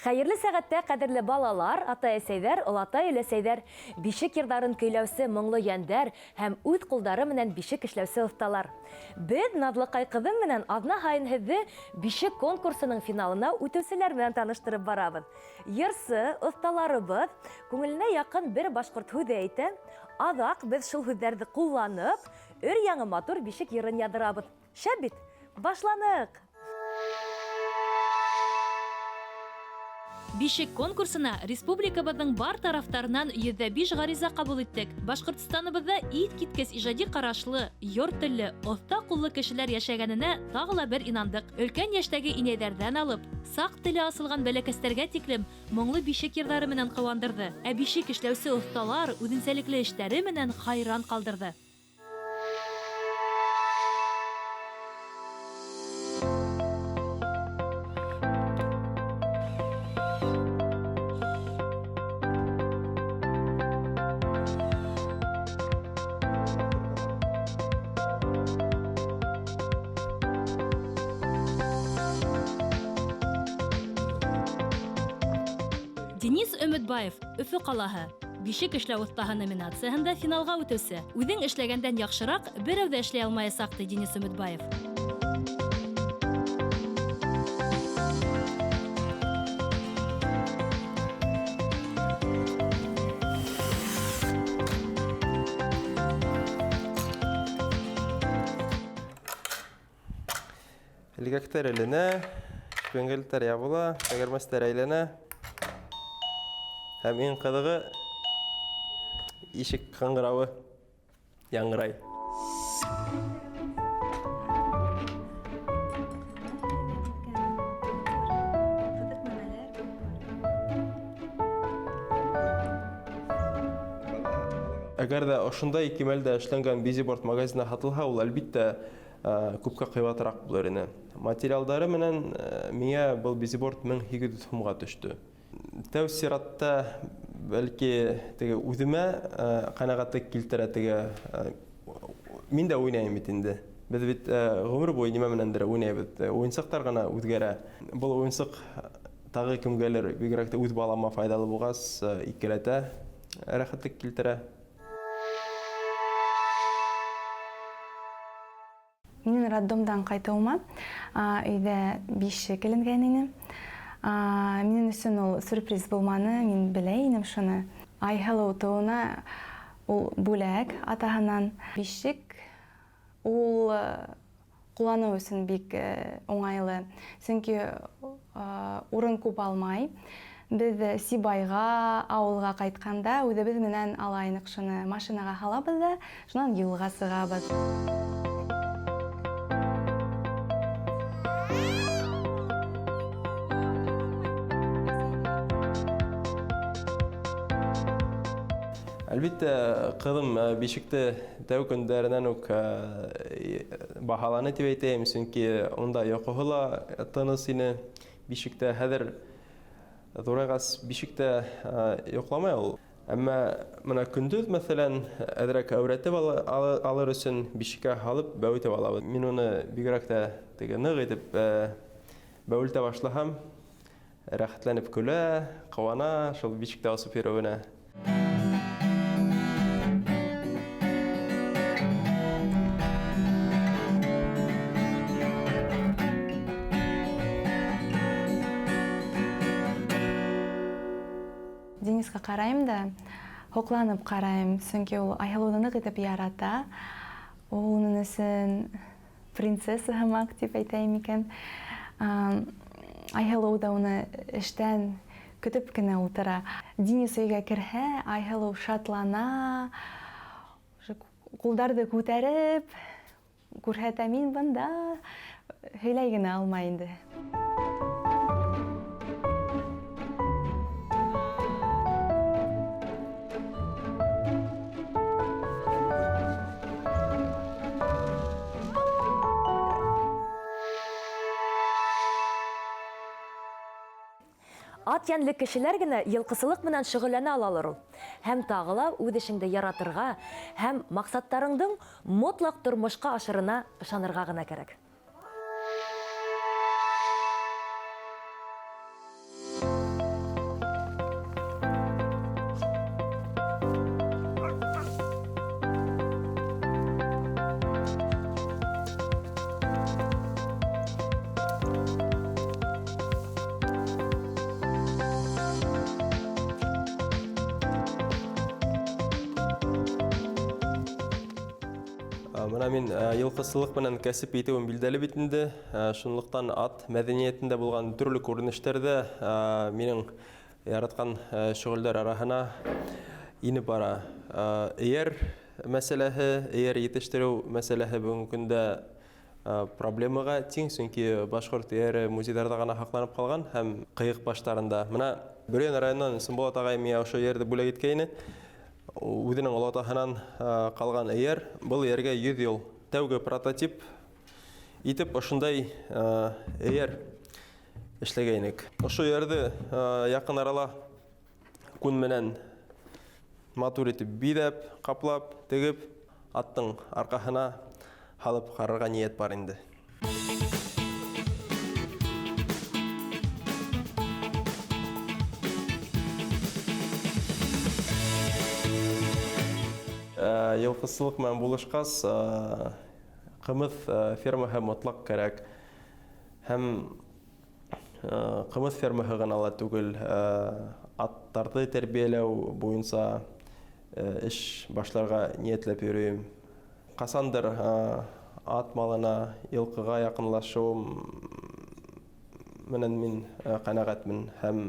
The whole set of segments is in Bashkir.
Хәерле сәғәттә, ҡәҙерле балалар, атай-әсәйҙәр, олатай-өләсәйҙәр, бишек йырҙарын көйләүсе моңло йәндәр һәм үҙ ҡулдары менән бишек эшләүсе оҫталар. Беҙ Наҙлыҡай ҡыҙым менән аҙна һайын һеҙҙе бишек конкурсының финалына үтеүселәр менән таныштырып барабыҙ. Йырсы, оҫталарыбыҙ күңеленә яҡын бер башҡорт һүҙе әйтә. Аҙаҡ беҙ шул һүҙҙәрҙе ҡулланып, өр-яңы матур бишек йырын яҙҙырабыҙ. Шәп бит! Башланыҡ! Бишек конкурсына республикабыҙҙың бар тарафтарынан 105 ғариза ҡабул иттек. Башҡортостаныбыҙҙа иҫ киткес ижади ҡарашлы, йор телле, оҫта ҡуллы кешеләр йәшәгәненә тағы ла бер инандыҡ. Өлкән йәштәге инәйҙәрҙән алып, саҡ теле асылған бәләкәстәргә тиклем моңло бишек йырҙары менән ҡыуандырҙы. Ә бишек эшләүсе оҫталар үҙенсәлекле эштәре менән хайран ҡалдырҙы. Денис Өмөтбаев, Өфө ҡалаһы. Бишек эшләү оҫтаһы номинацияһында финалға үтеүсе. Үҙең эшләгәндән яҡшыраҡ берәү ҙә эшләй алмаясаҡ, ти Денис Өмөтбаев. Элгәктәр эленә, шпингелтәр ябыла, тәгәрмәстәр әйләнә. Һәм иң ҡыҙығы ишек ҡыңғырауы яңғырай. Әгәр дә ошондай кимәлдә эшләнгән бизиборд магазинда һатылһа, ул әлбиттә күпкә ҡыйбатыраҡ булыр ине. Материалдары менән миңә был бизиборд 1800 һумға төштө. Тәү сиратта бәлки теге үҙемә ҡәнәғәтлек килтерә теге мин дә уйнайым бит инде. Беҙ бит ғүмер буйы нимә менәндер уйнайбыҙ. Уйынсыҡтар ғына үҙгәрә. Был уйынсыҡ тағы кемгәлер, бигерәк тә үҙ балама файҙалы булғас, икеләтә рәхәтлек килтерә. Минең роддомдан ҡайтыуыма өйҙә бишек эленгән ине. Минең өсөн ул сюрприз булманы, мин белә инем шуны. Айһылыу тыуына ул бүләк атаһынан. Бишек ул Кулланыу өсөн бик уңайлы, сөнки урын күп алмай. Беҙ Сибайға, ауылға ҡайтҡанда үҙебеҙ менән ала инек шуны, машинаға һалабыҙ ҙа, шунан юлға сығабыҙ. Әлбиттә, ҡыҙым бишекте Тәү көндәренән үк баһаланы тип әйтәйем, сөнки унда йоҡоһо ла тыныс ине бишектә. Хәҙер ҙурайғас бишектә йоҡламай ул. Әммә мына көндөҙ, мәҫәлән, әҙерәк әүрәтеп алыр өсөн бишеккә һалып бәүетеп алабыҙ. Мин уны бигерәк тә теге ныҡ итеп бәүелтә башлаһам, Рәхәтләнеп көлә, ҡыуана шул бишектә осоп йөрөүенә. Дениска ҡарайым да, һоҡланып ҡарайым, сөнки ул Айһылыуҙы ныҡ итеп ярата. Ул уның өсөн Принцесса һымаҡ тип әйтәйем икән. Айһылыу ҙа уны эштән көтөп кенә ултыра. Денис өйгә керһә, Айһылыу шатлана, ҡулдарҙы күтәреп күрһәтә, мин бында, һөйләй генә алмай инде. Ат йәнле кешеләр генә йылҡысылыҡ менән шөгыльләнә алалыр ул. Һәм тағы ла үҙ эшеңде яратырға һәм маҡсаттарыңдың мотлаҡ тормошҡа ашырына ышанырға ғына кәрәк. Менә мин йылҡысылыҡ менән кәсеп итеүем билдәле бит инде. Шунлыҡтан ат мәҙәниәтендә булған төрлө күренештәр ҙә минең яратҡан шөғөлдәр араһына инеп бара. Эйәр мәсьәләһе, эйәр етештереү мәсьәләһе бөгөнгө көндә проблемаға тиң, сөнки башҡорт эйәре музейҙарҙа ғына һаҡланып ҡалған һәм ҡыйыҡ баштарында. Мына Бөрйән районынан Сымбулат ағай миңә ошо эйәрҙе бүләк иткәйне. Үҙенең олатаһынан ҡалған эйәр. Был эйәргә 100 йыл. Тәүге прототип итеп ошондай эйәр эшләгәйнек. Ошо эйәрҙе яҡын арала күн менән матур итеп биҙәп, ҡаплап, тегеп, аттың арҡаһына һалып ҡарарға ниәт бар инде. Йылҡысылыҡ менән булышҡас, ҡымыҙ фермаһы мотлаҡ кәрәк. Һәм ҡымыҙ фермаһы ғына ла түгел, аттарҙы тәрбиәләү буйынса эш башларға ниәтләп йөрөйөм. Ҡасандыр ат малына, йылҡыға яҡынлашыуым менән мин ҡәнәғәтмен һәм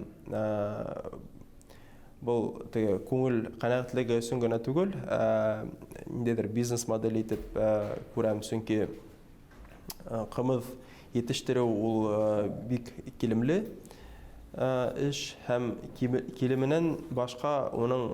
был теге күңел ҡәнәғәтлеге өсөн генә түгел, ниндәйҙер бизнес модель итеп күрәм, сөнки ҡымыҙ етештереү ул бик килемле эш һәм килеменән башҡа уның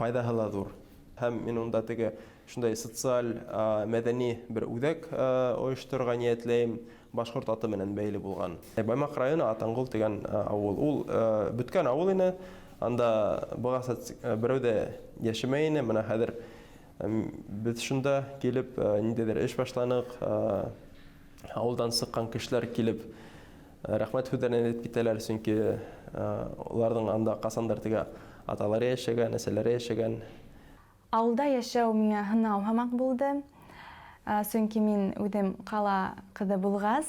файҙаһы ла ҙур. Һәм мин унда теге шундай социаль мәҙәни бер үҙәк ойошторорға ниәтләйем, башҡорт аты менән бәйле булған. Баймаҡ районы Атанғол тигән ауыл. Ул бөткән ауыл ине, анда бығаса берәү ҙә йәшәмәй ине. Мына хәҙер беҙ шунда килеп ниндәйҙер эш башланыҡ. Ауылдан сыҡҡан кешеләр килеп рәхмәт һүҙҙәрен әйтеп китәләр, сөнки уларҙың анда ҡасандыр теге аталары йәшәгән, әсәләре йәшәгән. Ауылда йәшәү миңә һынау һымаҡ булды. Сөнки мин үҙем ҡала ҡыҙы булғас,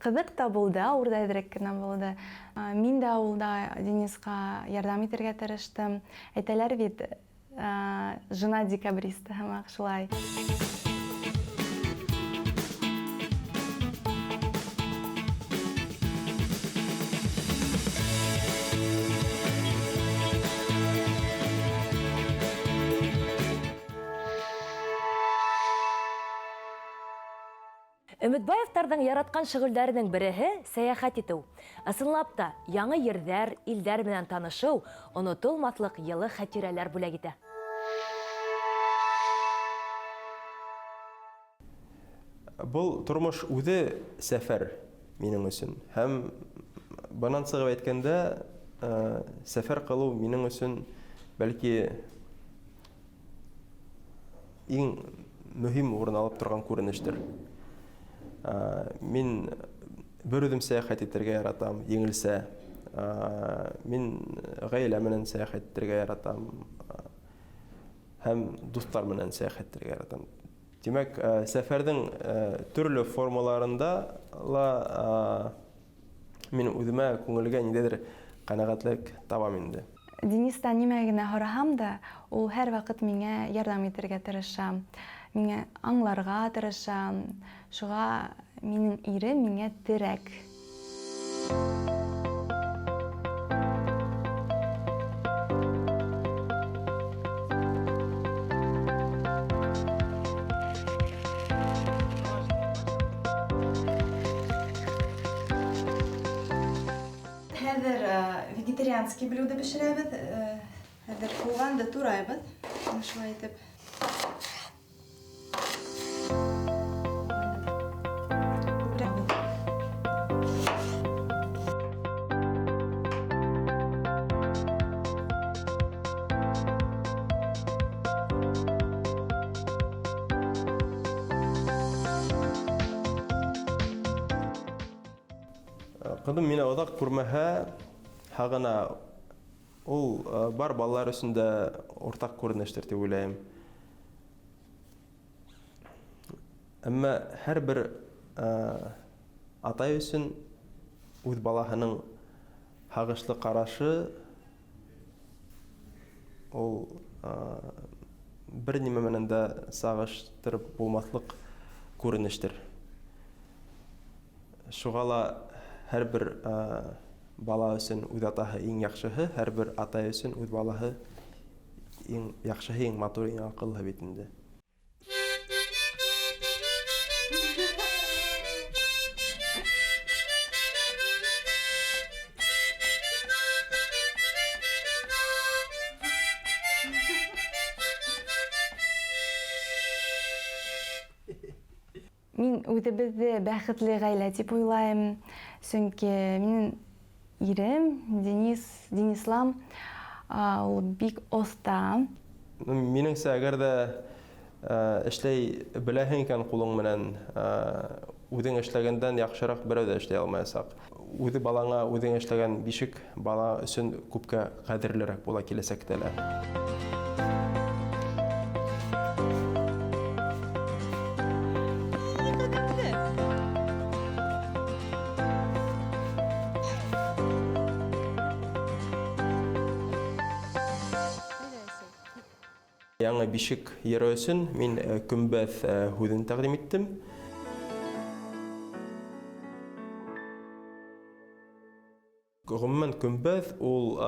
ҡыҙыҡ та булды, ауыр да әҙерәк кенә булды. Мин дә ауылда Денисҡа ярҙам итергә тырыштым. Әйтәләр бит, жена декабриста һымаҡ шулай. Өмөтбаевтарҙың яратҡан шөғөлдәренең береһе сәйәхәт итеү. Ысынлап та, яңы ерҙәр, илдәр менән танышыу онотолмаҫлыҡ йылы хәтирәләр бүләк итә. Был тормош үҙе сәфәр минең өсөн. Һәм бынан сығып әйткәндә, сәфәр ҡылыу минең өсөн бәлки иң мөһим урын алып торған күренештер. Мин бер үҙем сәйәхәт итергә яратам, еңелсә. Мин ғаилә менән сәйәхәт итергә яратам һәм дуҫтар менән сәйәхәт итергә яратам. Тимәк, сәфәрҙең төрлө формаларында ла мин үҙемә күңелгә ниндәйҙер ҡәнәғәтлек табам инде. Денистан нимә генә һораһам да, ул һәр ваҡыт миңә ярҙам итергә тырыша, миңә аңларға тырыша. Шуға минең ирем миңә терәк. Хәҙер вегетарианский блюдо бешерәбеҙ. Хәҙер һуғанды турайбыҙ. Шулай итеп. Ҡыҙым мине оҙаҡ күрмәһә, һағына. Ул бар балалар өсөн дә уртаҡ күренештер тип уйлайым. Әммә һәр бер атай өсөн үҙ балаһының һағышлы ҡарашы ул Бер нимә менән дә сағыштырып булмаҫлыҡ күренештер. Шуға ла һәр бер бала өсөн үҙ атаһы иң яҡшыһы, һәр бер атай өсөн үҙ балаһы иң яҡшыһы, иң матур, иң аҡыллыһы бит инде. Мин үҙебеҙҙе бәхетле ғаилә тип уйлайым, сөнки минең ирем Денис, Денислам, ул бик оҫта. Минеңсә, әгәр ҙә эшләй беләһең икән ҡулың менән, үҙең эшләгәндән яҡшыраҡ берәү ҙә эшләй алмаясаҡ. Үҙе балаңа үҙең эшләгән бишек бала өсөн күпкә ҡәҙерлерәк була киләсәктә лә. Яңы бишек йыры өсөн мин көмбәҙ һүҙен тәҡдим иттем. Ғөмүмән, көмбәҙ ул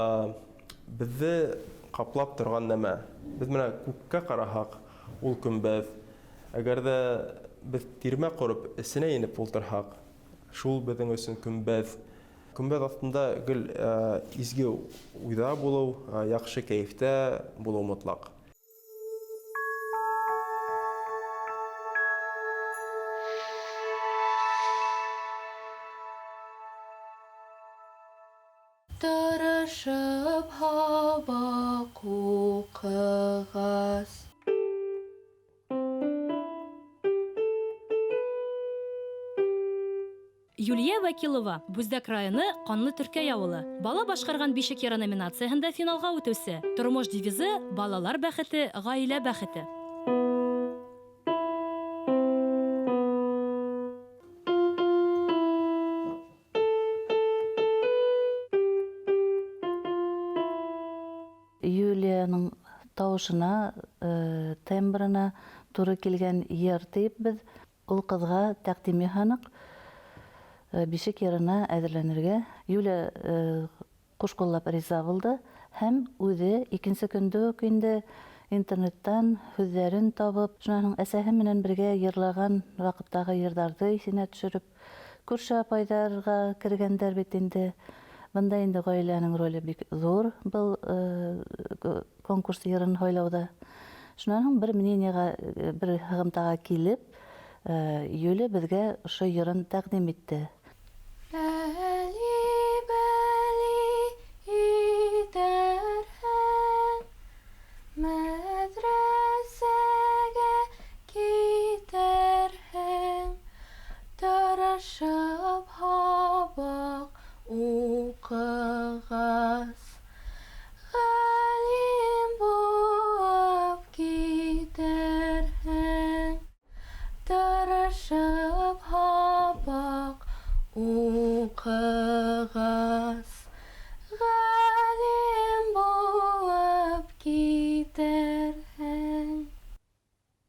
беҙҙе ҡаплап торған нәмә. Беҙ менә күккә ҡараһаҡ, ул көмбәҙ. Әгәр ҙә беҙ тирмә ҡороп, эсенә инеп ултырһаҡ, шул беҙҙең өсөн көмбәҙ. Көмбәҙ аҫтында гел изге уйҙа булыу, яҡшы кәйефтә булыу мотлаҡ. Тырышып һабаҡ уҡығас. Юлия Вәкилова, Бүздәк районы, Ҡанлы Төркәй ауылы. Бала башҡарған бишек йыры номинацияһында финалға үтеүсе. Тормош девизы балалар бәхете, ғаилә бәхете. Юлияның тауышына, тембрына тура килгән йыр тип беҙ ул ҡыҙға тәҡдим яһаныҡ. Бишек йырына әҙерләнергә. Юлия ҡуш ҡуллап риза булды һәм үҙе икенсе көндө үк инде интернеттан һүҙҙәрен табып, шунан һуң әсәһе менән бергә йырлаған ваҡыттағы йырҙарҙы иҫенә төшөрөп, күрше апайҙарға кергәндәр бит инде. Бында инде ғаиләнең роле бик ҙур был конкурс йырын һайлауҙа. Шунан һуң бер мнениеға, бер һығымтаға килеп, Юлия беҙгә ошо йырын тәҡдим итте.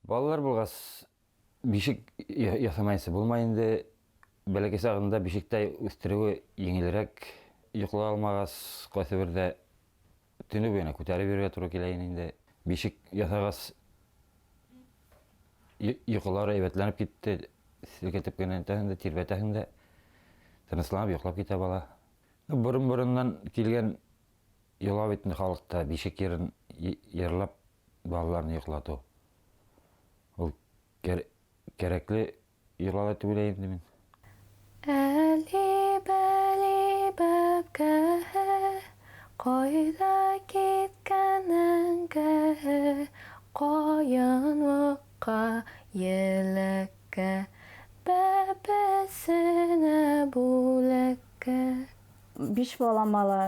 Балалар булғас, бишек яҫамайынса булмай инде. Бәләкәй сағында бишектә үҫтереүе еңелерәк. Йоҡлай алмағас, ҡайһы берҙә төнө буйына күтәреп йөрөргә тура килә инде. Бишек яҫағас, йоҡолары әйбәтләнеп китте. Селкетеп кенә итәһең дә, тирбәтәһең дә, тынысланып йоҡлап китә бала. Борон-бороннан килгән йола бит инде халыҡта бишек йырын йырлап балаларны йоҡлатыу. Ул кәрәкле йола тип уйлайым инде мин. Әле-бәле бәбкәһе, ҡайҙа киткән әңкәһе, ҡайынлыҡҡа еләккә, бәбәсенә бүләккә. Биш балама ла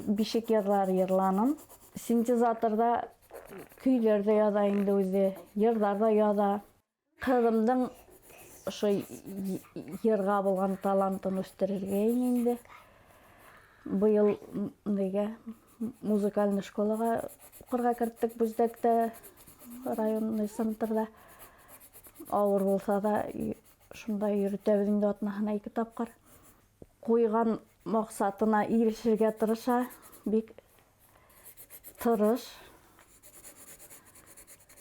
бишек йырлар йырланым. Синтезаторҙа көйләр ҙә яҙа инде үҙе, йырҙар ҙа яҙа. Ҡыҙымдың ошо йырға булған талантын үҫтерергә инде. Быйыл нигә музыкальный школаға уҡырға керттек Бүздәктә. районный центрҙа. Ауыр булһа ҙа, шунда йөрөтәбеҙ инде атнаһына ике тапҡыр. Ҡуйған маҡсатына ирешергә тырыша, бик тырыш,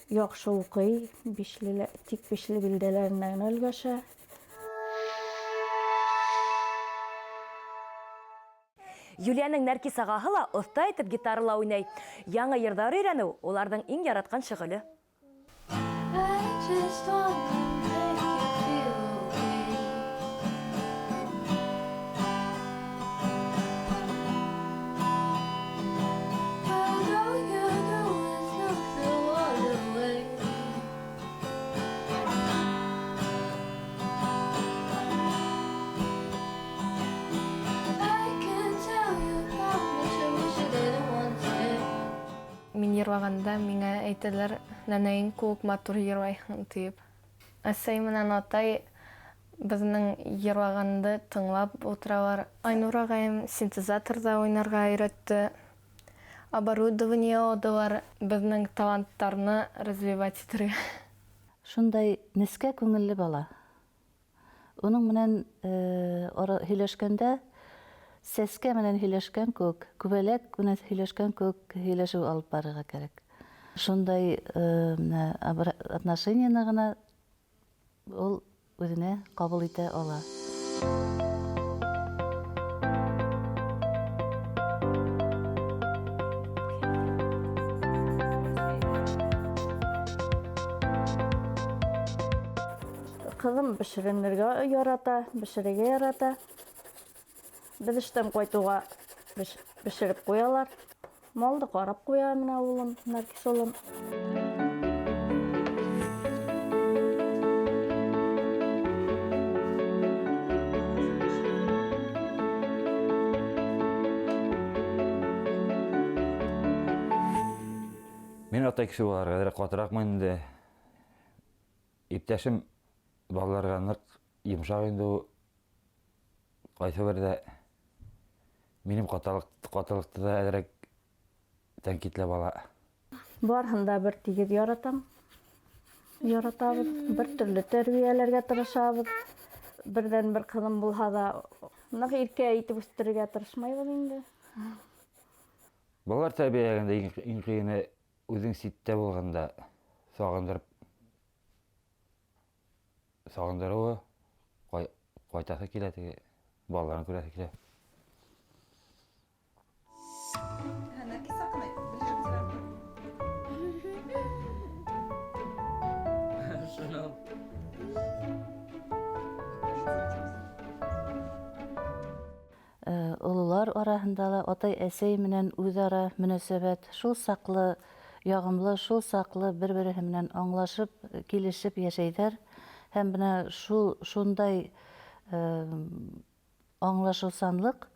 яҡшы уҡый, бишле, тик бишле билдәләренә генә өлгәшә. Юлияның Нәркис ағаһы ла оҫта итеп гитарала уйнай. Яңы йырҙар өйрәнеү уларҙың иң яратҡан шөғөлө. I just wanna make you feel okay. But all you do is look the other way. I can tell you how much I wish I didn't want to stay. Мин йырлағанда миңа әйтәләр, нәнәйең кеүек матур йырлайһың тиеп. Әсәй менән атай беҙҙең йырлағанды тыңлап ултыралар. Айнур ағайым синтезаторҙа уйнарға өйрәтте. Оборудование алдылар беҙҙең таланттарны развивать итергә. Шундай нескә күңелле бала. Уның менән һөйләшкәндә сәскә менән һөйләшкән кеүек, күбәләк менән һөйләшкән кеүек һөйләшеү алып барырға кәрәк. Шундай менә отношенияны ғына ул үҙенә ҡабул итә ала. Ҡыҙым бешеренергә ярата, бешерергә ярата. Беҙ эштән ҡайтыуға бешереп ҡуялар. Малды ҡарап ҡуя менә улым, Нәркис улым. Мин атай кеше буларга әҙерәк ҡатыраҡмын инде. Иптәшем балаларға ныҡ йомшаҡ инде ул. Ҡайһы берҙә минең ҡатылыҡты ла әҙерәк тәнҡитләп ала. Барыһын да бер тигеҙ яратам. Яратабыҙ, бер төрлө тәрбиәләргә тырышабыҙ. Берҙән бер ҡыҙым булһа ла, ныҡ иркә итеп үҫтерергә тырышмайбыҙ инде. Балалар тәрбиәләгәндә иң ҡыйыны үҙең ситтә булғанда сағындырыуы, ҡайтаһы килә теге, балаларын күрәһе килә. Ололар араһында ла атай-әсәй менән үҙ-ара мөнәсәбәт шул саҡлы яғымлы, шул саҡлы бер-береһе менән аңлашып, килешеп йәшәйҙәр. Һәм бына шундай аңлашыусанлыҡ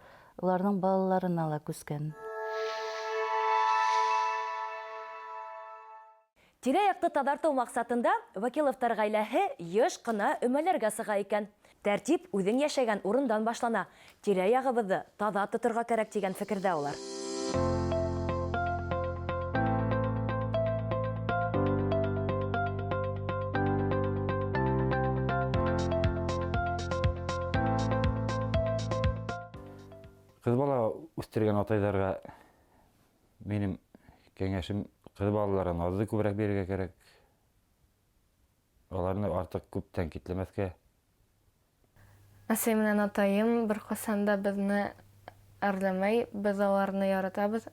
уларҙың балаларына ла күскән. Тирә-яҡты таҙартыу маҡсатында Вәкиловтар ғаиләһе йыш ҡына өмәләргә сыға икән. Тәртип үҙең йәшәгән урындан башлана. Тирә-яғыбыҙҙы таҙа тоторға кәрәк тигән фекерҙә улар. Ҡыҙ бала үҫтергән атайҙарға минең кәңәшем, ҡыҙ балаларға наҙҙы күберәк бирергә кәрәк. Уларны артыҡ күп тәнҡитләмәҫкә. Әсәй менән атайым бер ҡасан да беҙҙе әрләмәй, беҙ уларны яратабыҙ.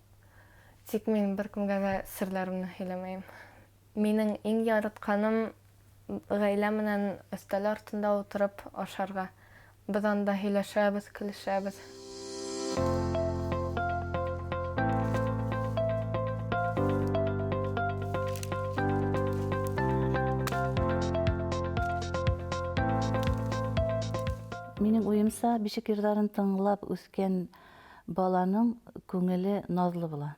Тик мин бер кемгә лә серләремде һөйләмәйем. Минең иң яратҡаным ғаилә менән өҫтәл артында ултырып ашарға. Беҙ анда һөйләшәбеҙ, көлөшәбеҙ. Минең уйымса, бишек йырҙарын тыңлап үҫкән баланың күңеле наҙлы була.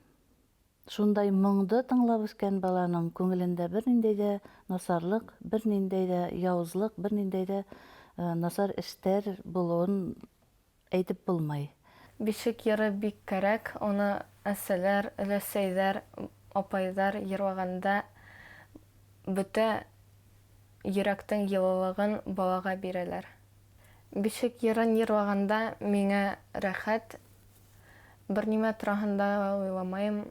Шундай моңдо тыңлап үҫкән баланың күңелендә бер ниндәй ҙә насарлыҡ, бер ниндәй ҙә яуызлыҡ, бер ниндәй ҙә насар эштәр булыуын әйтеп булмай. Бишек йыры бик кәрәк, уны әсәләр, өләсәйҙәр, апайҙар йырлағанда Бөтә йөрәктең йылылыгын балага бирәләр. Бишек йырын йырлаганда миңа рәхәт, бернимә тураһында ла уйламайым,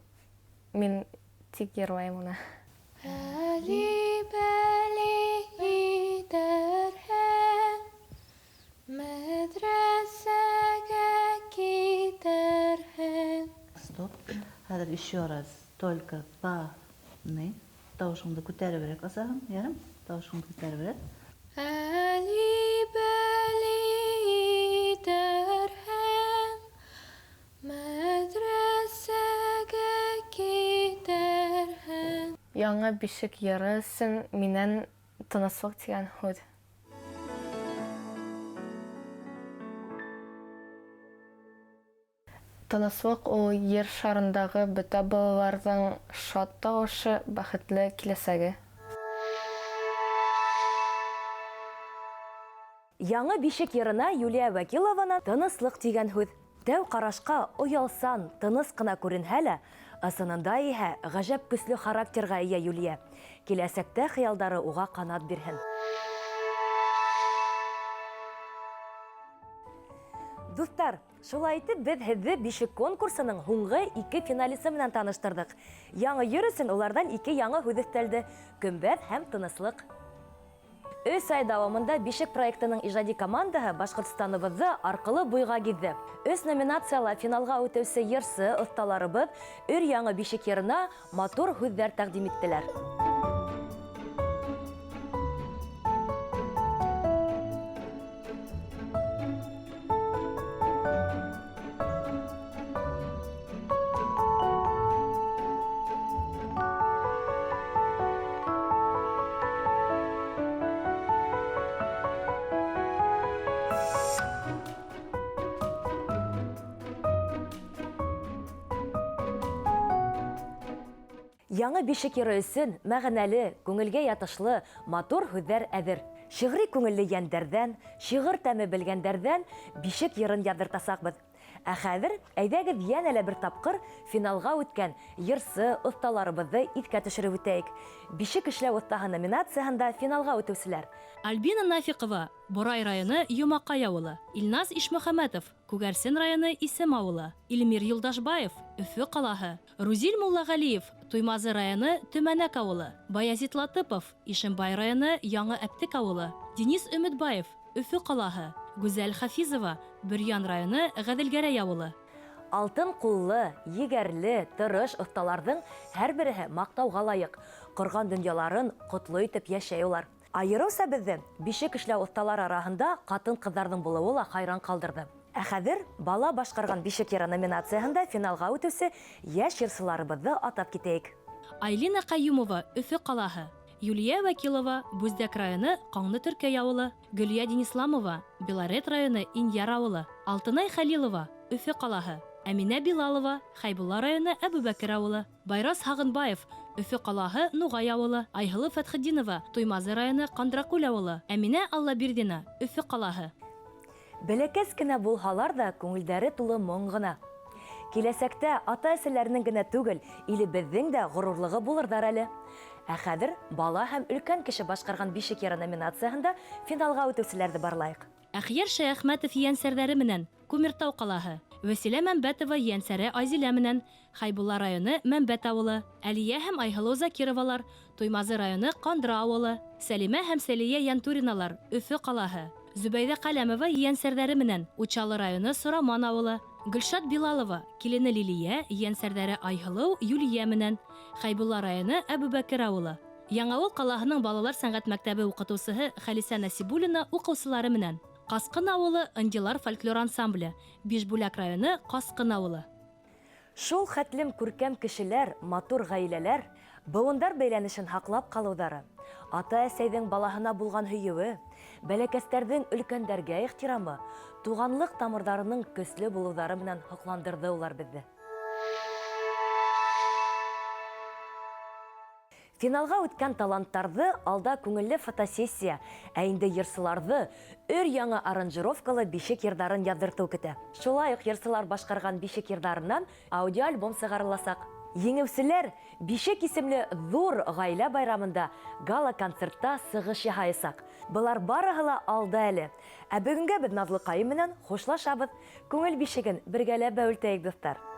мин тик йырлайым гына. Әли-бәли итәрһең, мәдрәсәгә китәрһең. Стоп. Хәҙер еще раз только па ны. Тавышыңды күтәреберәк асаһың, ярым? Тавышыңды күтәреберәк. Әли-бәли итәрһең, мәдрәсәгә китәрһең. Яңы бишек йыры өчен миннән тынычлык дигән һүз. Тынычлык ул Ер шарындагы бөтә балаларның шат тавышы, бәхетле киләчәге. Яңы бишек йырына Юлия Вәкилованан Тыныслык дигән һүҙ. Тәү ҡарашҡа оялсан, тыныс ҡына күренһә лә, ысынында иһә ғәжәп көслө характерға эйә Юлия. Киләсәктә хыялдары уға ҡанат бирһен. Дуҫтар, шулай итеп беҙ һеҙҙе бишек конкурсының һуңғы ике финалисы менән таныштырҙыҡ. Яңы йыр өсөн уларҙан ике яңы һүҙ өҫтәлде, көмбәҙ һәм тыныслыҡ. Өс ай дауамында Бишек проектының ижади командаһы Башҡортостаныбыҙҙы арҡылы буйға гиҙҙе. Өс номинацияла финалға үтеүсе йырсы оҫталарыбыҙ өр-яңы бишек йырына матур һүҙҙәр тәҡдим иттеләр. Яңы бишек йыры өсөн мәғәнәле, күңелгә ятышлы, матур һүҙҙәр әҙер. Шиғри күңелле йәндәрҙән, шиғыр тәме белгәндәрҙән бишек йырын яҙҙыртасаҡбыҙ. Ә хәҙер әйҙәгеҙ йәнә лә бер тапҡыр финалға үткән йырсы оҫталарыбыҙҙы иҫкә төшөрөп үтәйек. Бишек эшләү оҫтаһы номинацияһында финалға үтеүселәр. Альбина Нафиҡова, Борай районы Йомаҡай ауылы. Илназ Ишмөхәмәтов, Күгәрсен районы Исем ауылы. Илмир Юлдашбаев, Өфө ҡалаһы. Рузил Муллағәлиев, Туймазы районы Төмәнәк ауылы. Баязит Латыпов, Ишембай районы Яңы Әптек ауылы. Денис Өмөтбаев, Өфө ҡалаһы. Гүзәл Хафизова, Бөрйән районы Ғәҙелгәрәй ауылы. Алтын ҡуллы, егәрле, тырыш оҫталарҙың һәр береһе маҡтауға лайыҡ. Ҡорған донъяларын ҡотло итеп йәшәй улар. Айырыуса беҙҙе бишек эшләү оҫталары араһында ҡатын-ҡыҙҙарҙың булыуы ла хайран ҡалдырҙы. Ә хәҙер бала башҡарған бишек йыры номинацияһында финалға үтеүсе йәш йырсыларыбыҙҙы атап китәйек. Айлина Ҡәйүмова, Өфө ҡалаһы. Юлия Вәкилова, Бүздәк районы Ҡаңлы Төркәй ауылы. Гөлиә Денисламова, Белорет районы Инйәр ауылы. Алтынай Хәлилова, Өфө ҡалаһы. Әминә Билалова, Хәйбулла районы Әбүбәкер ауылы. Байрас Һағынбаев, Өфө ҡалаһы Нуғай ауылы. Айһылыу Фәтхетдинова, Туймазы районы Ҡандракүл ауылы. Әминә Аллабирҙина, Өфө ҡалаһы. Бәләкәс кенә булһалар ҙа, күңелдәре тулы моң ғына. Киләсәктә ата-әсәләренең генә түгел, илебеҙҙең дә ғорурлығы булырҙар әле. Ә хәҙер бала һәм өлкән кеше башҡарған бишек йыры номинацияһында финалға үтеүселәрҙе барлайыҡ. Әхйәр Шәйәхмәтов ейәнсәрҙәре менән Күмертау ҡалаһы. Вәсилә Мәмбәтова ейәнсәре Айзилә менән Хәйбулла районы Мәмбәт ауылы. Әлиә һәм Айһылыу Закировалар Туймазы районы Ҡандра ауылы. Сәлимә һәм Сәлиә Янтуриналар Өфө ҡалаһы. Зөбәйҙә Ҡәләмова ейәнсәрҙәре менән Учалы районы Сораман ауылы. Гөлшат Билалова килене Лилиә ейәнсәрҙәре Айһылыу Юлия менән Хәйбулла районы Әбүбәкер ауылы. Яңауыл ҡалаһының балалар сәнғәт мәктәбе уҡытыусыһы Хәлисә Нәсибуллина уҡыусылары менән Ҡасҡын ауылы Ынйылар фольклор ансамбле, Бишбүләк районы Ҡасҡын ауылы. Шул хәтлем күркәм кешеләр, матур ғаиләләр, быуындар бәйләнешен һаҡлап ҡалыуҙары, ата-әсәйҙең балаһына булған һөйөүе, бәләкәстәрҙең өлкәндәргә ихтирамы, туғанлыҡ тамырҙарының көслө булыуҙары менән һоҡландырҙы улар беҙҙе. Финалға үткән таланттарҙы алда күңелле фотосессия, ә инде йырсыларҙы өр-яңы аранжировкалы бишек йырҙарын яҙҙыртыу көтә. Шулай уҡ йырсылар башҡарған бишек йырҙарынан аудиоальбом сығарыласаҡ. Еңеүселәр Бишек исемле ҙур гаилә байрамында гала-концертта сығыш яһаясаҡ. Былар барыһы ла алда әле. Ә бөгөнгә беҙ Наҙлыҡайым менән хушлашабыҙ. Күңел бишеген бергәләп бәүелтәйек, дуҫтар!